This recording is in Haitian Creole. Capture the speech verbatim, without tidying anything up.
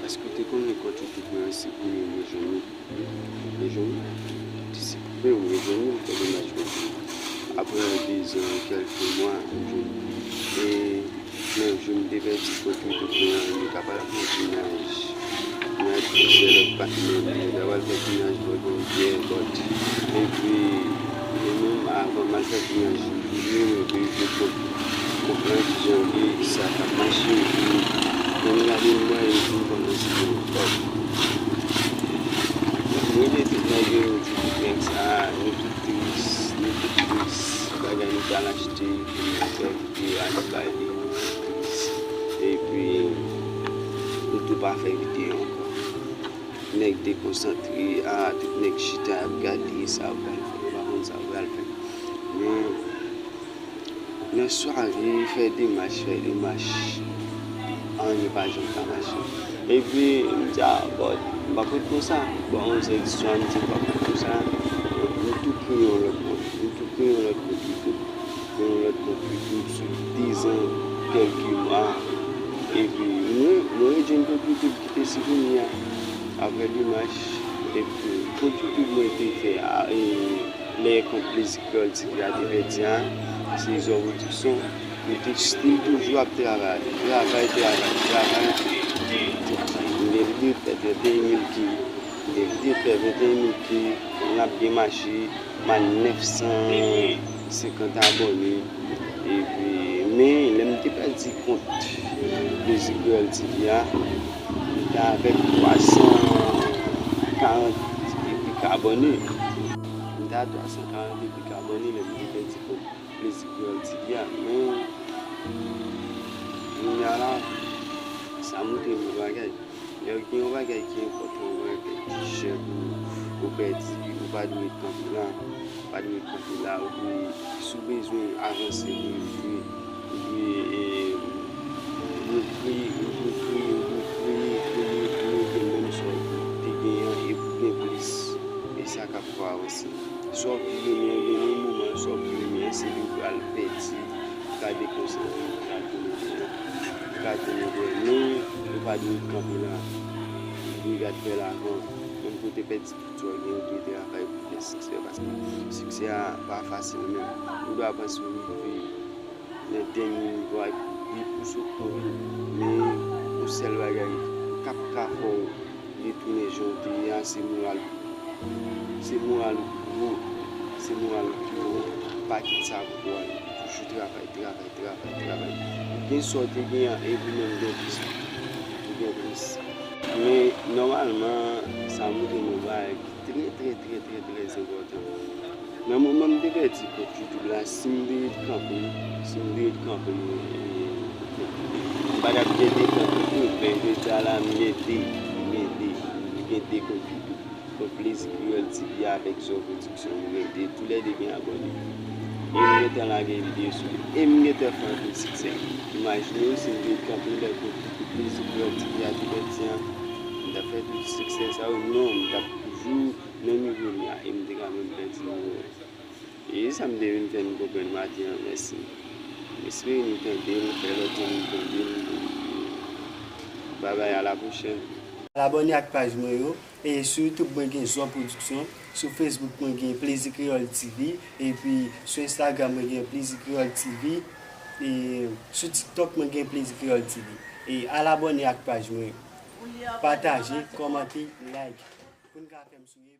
Èske w te konnen kont YouTube mwen an se premye mwen jwenn li? Mwen jwenn li. Ti se premye mwen jwenn li, m fè demach pou li. Apre dezan e kèlke mwa, m jwenn li. E nan jou m te pèdi kont YouTube mwen an, nou t ap al fè pinaj. Mwen ak plizyè lòt patnè m, nou t ap al fè pinaj bò yon rivyè, but. Epi, mwen menm, avan m al fè pinaj, m toujou reve pou kont, konprann kijan l ye, kisa k ap mache, epi lè m gade m wè, epi m kòmanse gen yon kòb. Mwen rele tout nèg yo, yo di tout nèg sa, nou tout tris, nou tout tris, bagay nou t al achte, pou nou fè videyo a, nou bay li, nou tout tris. Epi, nou tou pa fè videyo ankò. Nèg dekonsantre, a, tout nèg chita ap gade sa yo pral fè, yo pa konn sa yo pral fè. Men, nan sware, fè demach, fè demach, anyen pa janm ka mache. Epi, m di, a, God, m p ap ret konsa. Bò onz è di swa, m di, m p ap ret konsa. M tou kreye yon lòt kont. M tou kreye yon lòt kont YouTube. Gen yon lòt kont YouTube sou dizan kèlke mwa. Epi, mwen, mwen rejwenn kont YouTube ki te sipoze a, apre demach, epi kont YouTube mwen te fè a, e, lè kont Plezi Kreyòl T V a te pèdi a, se Zò Pwodiksyon. Mwen te still toujou ap travay, travay, travay, travay. M gen plis de venteyen mil ke, m gen plis de venteyen mil ke, n ap demache, m a nèf san senkant abòne. Epi, men, lè m te pèdi kont Plezi Kreyòl T V a, m te avèk twa san karant epi k abòne. M te a twa san karant epi k abòne lè m te pèdi kont Plezi Kreyòl T V a. Men, kounye a la, sa montre m yon bagay. Lè gen yon bagay ki enpòtan, yon bagay ki chè pou ou pèdi, ou pa dwe kanpe la. Ou pa dwe kanpe la, ou dwe, si w bezwen avanse pou rive, ou dwe, e, ou dwe kreye, ou dwe kreye, ou dwe kreye, kreye, kreye, kreye, menm sa w te genyen an, e pou gen plis. E sa k ap fè w avanse. Sa w pi renmen an, gen yon moman, sa w pi renmen an, se li w pral pèdi, ou ka dekonsantre, ou ka tounen dèyè, ou ka tounen dèyè. Men, ou pa dwe kanpe la. Ou dwe gad vè lavan. Menm kote pèdi, sa w gen, ou dwe travay pou fè siksè, paske siksè a pa fasil menm. Ou dwe avanse, ou rive nan dènye nivo a, epi pou sot twò vin. Men, yon sèl bagay k ap ka fè w retounen jan w te ye a, se moral. Se moral ou ki wo. Se moral ou ki wo. Pa kite sa pou w ale. Toujou travay, travay, travay, travay. Ou gen sa w te gen an, epi menm gen plis. Ou gen plis. Men, nòmalman, sa montre nou bagay ki trè, trè, trè, trè, trè enpòtan. Nan moman m te pèdi kont YouTube la, si m te ret kanpe, si m te ret kanpe, e, m pa t ap gen de kont YouTube, men jodi a la, m gen de, m gen de, m gen de kont YouTube. Kont Plezi Kreyòl T V avèk Zò Pwodiksyon, m gen de, toulède gen abòne. E m gentan lage videyo sou li. E m gentan fè anpil siksè. Imajine w si m te ret kanpe lè kont YouTube Plezi Kreyòl T V a te pèdi an. M t ap fè tout siksè sa yo? Non, m t ap toujou nan nivo m la, e m te ka menm pèdi nivo a. E sa m te vin fè n konprann maten an, mèsi. M espere nou tande l, fè lòt moun tande l. Babay, a la pwochèn. Al abòne ak paj mwen yo. E sou YouTube, mwen gen Zò Pwodiksyon. Sou Facebook, mwen gen Plezi Kreyòl T V. Epi sou Instagram, mwen gen Plezi Kreyòl T V. E sou TikTok, mwen gen Plezi Kreyòl T V. E al abòne ak paj mwen yo. Pataje, kòmante, like. Pou n ka fè m souri.